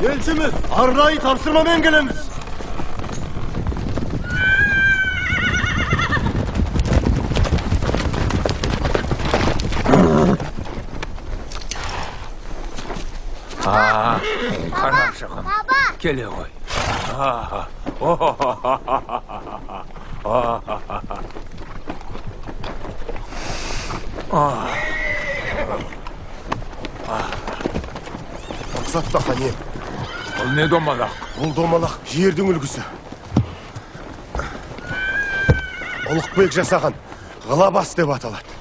Елшіміз, арнайы тапсырмамен келеміз. Қарашығым, келе ғой. Рұқсат бақа не? Бұл не домалақ? Бұл домалақ жердің үлгісі. Ұлықбек жасаған Ғылабас деп аталады.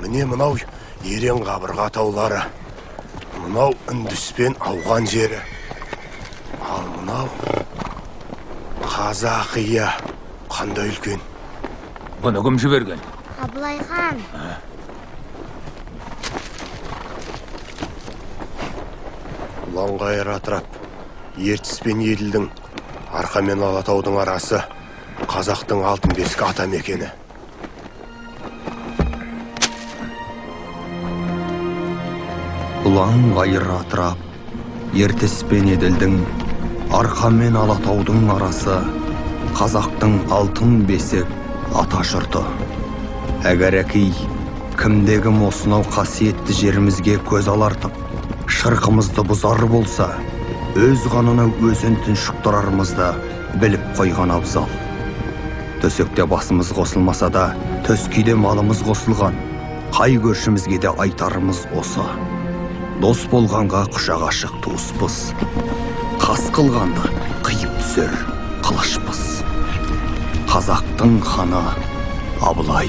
Міне мынау Ерен қабырға таулары. Мынау Үндіс пен Ауған жері. Ал мынау Қазақия. Қандай үлкен. Бұны кім жіберген? Абылай хан. Ұланғайыр атырап, Ертіс пен Еділдің, Арқа мен Алатаудың арасы қазақтың алтын бесік ата мекені. Ұланғайыр атырап, Ертіс пен Еділдің, Арқа мен Алатаудың арасы қазақтың алтын бесік ата жұрты. Әгәрәки, кімде-кім осынау қасиетті жерімізге көз алартып, шырқымызды бұзар болса, өз қанына өзін тұншықтырарымызды біліп қойған абзал. Төсекте басымыз қосылмаса да, төскейде малымыз қосылған, қай көршімізге де айтарымыз осы. Дос болғанға құшақ ашық туыспыз, қас қылғанды қиып түсер қылышпыз. Қазақтың ханы Абылай.